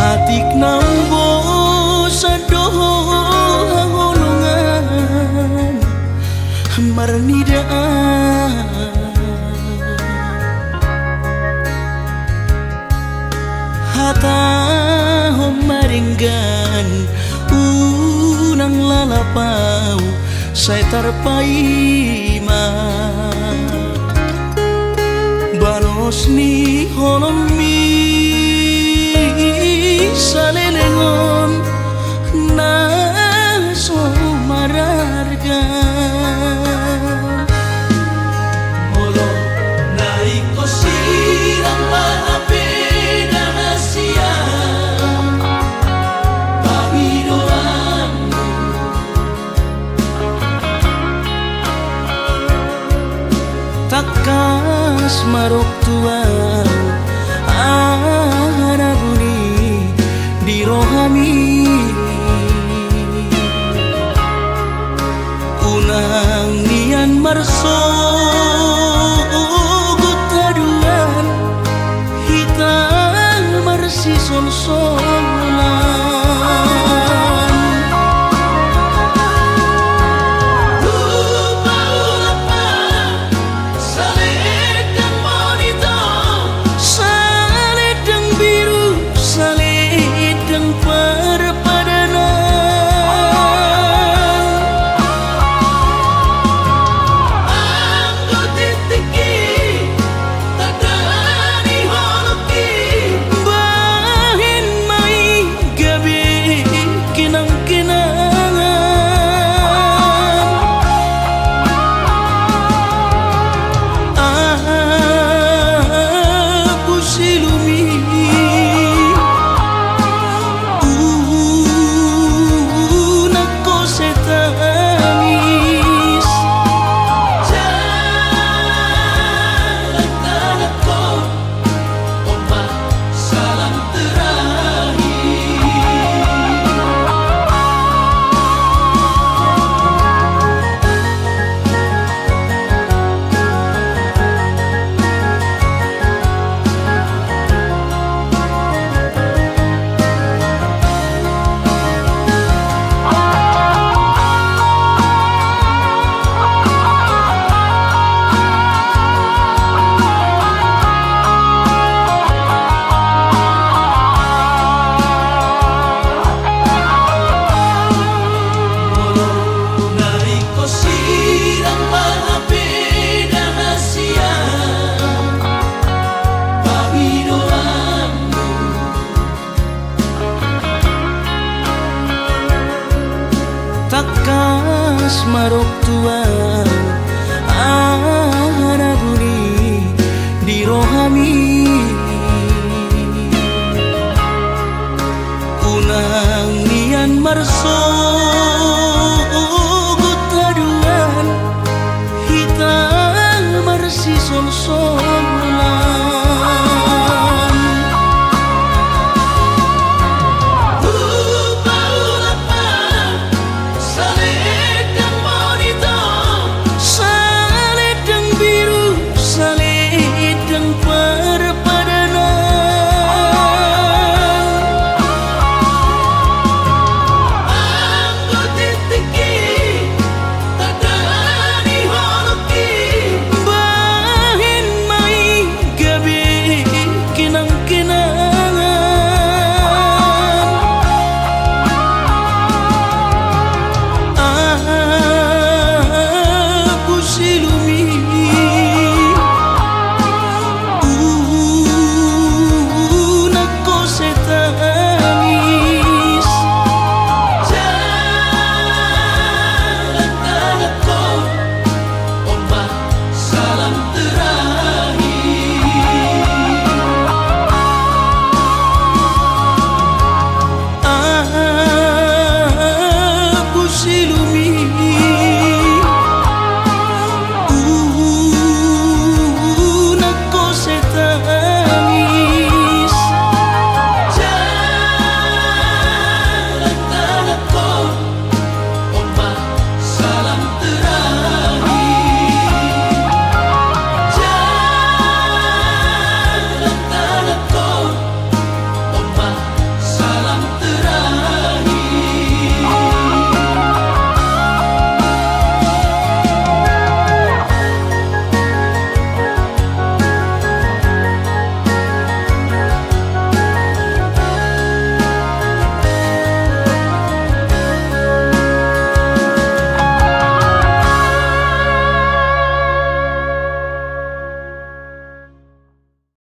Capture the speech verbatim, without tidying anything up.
Atik naung bosan do ho haholongan marnida. Hatahon ma denggan, unang lalap ahu sai tarpaima. Balos ni holongmi saleleng on na so mararga. Molo na ingkon sirang ma hape da hasian pangidoanmu. Tangkas ma dok tu ahu aha na buni di rohami. Unang nian marsogot haduan hita marsisonsonan. Lupa ulapa, salendang monitor, salendang biru, salendang parpadanan. Anggo titikki tanda ni holongki, bahen ma i gabe kenangkenangan. Ahu silumi unang kose tangis. Jalan tanganku, ombak salam terakhir. Tangkas ma dok tu ahu aha na buni di rohami. Unang nian marso